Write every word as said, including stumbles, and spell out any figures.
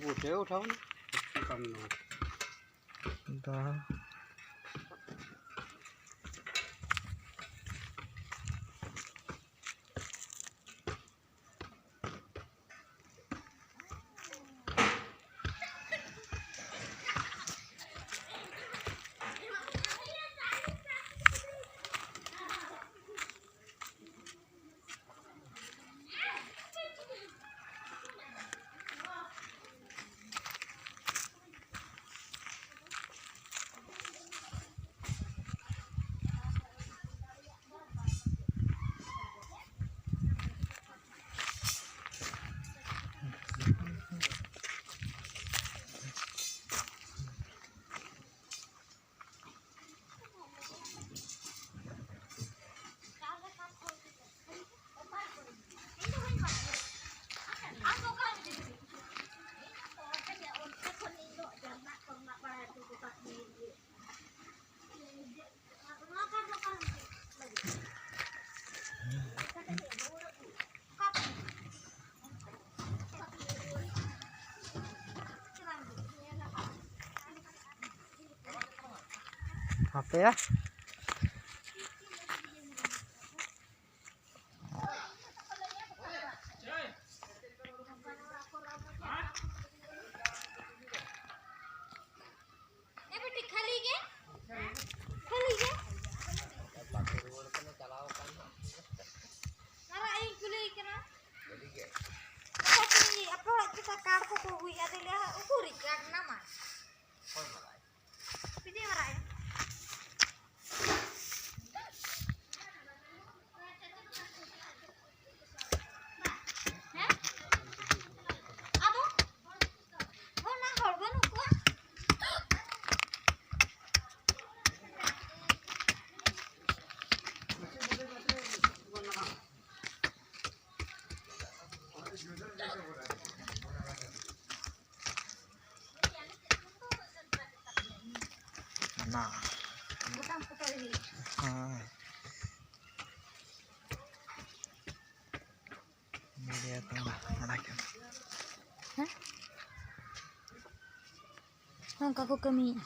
ᱩᱴᱷᱟᱹᱣ, ᱩᱴᱷᱟᱹᱣ ᱱᱟ᱾ ᱫᱟᱬᱟ᱾ ᱦᱟᱯᱮᱭᱟ᱾ ᱮ ᱵᱤᱴᱤ, ᱠᱷᱟᱹᱞᱤ ᱜᱮ? ᱠᱷᱟᱹᱞᱤ ᱜᱮ? ᱢᱟᱨᱟᱜ ᱤᱧ ᱠᱩᱞᱤᱭᱮ ᱠᱟᱱᱟ᱾ ᱟᱯᱮ ᱦᱚᱲᱟᱜ ᱪᱮᱠᱟ ᱠᱟᱨᱰ ᱠᱚᱠᱚ ᱟᱹᱜᱩᱭᱮᱫᱼᱟ? ᱟᱫᱚ ᱞᱟᱹᱭᱟ, ᱩᱠᱩᱨᱤᱡ ᱠᱟᱨᱰ ᱱᱟᱢᱟ? ᱵᱤᱴᱤ ᱢᱟᱨᱟᱜ ᱤᱧ᱾ ᱦᱮᱸ? ᱟᱫᱚ ᱚᱱᱟ ᱦᱚᱲ ᱵᱟᱹᱱᱩᱜ ᱠᱚᱣᱟ᱾ ᱚᱱᱟ᱾ ᱦᱳᱭ᱾ ᱢᱤᱰᱤᱭᱟ ᱛᱟᱢᱟ, ᱚᱱᱟ ᱠᱟᱱᱟ᱾ ᱦᱮᱸ? ᱚᱱᱠᱟ ᱠᱚ ᱠᱟᱹᱢᱤᱭᱮᱫᱼᱟ᱾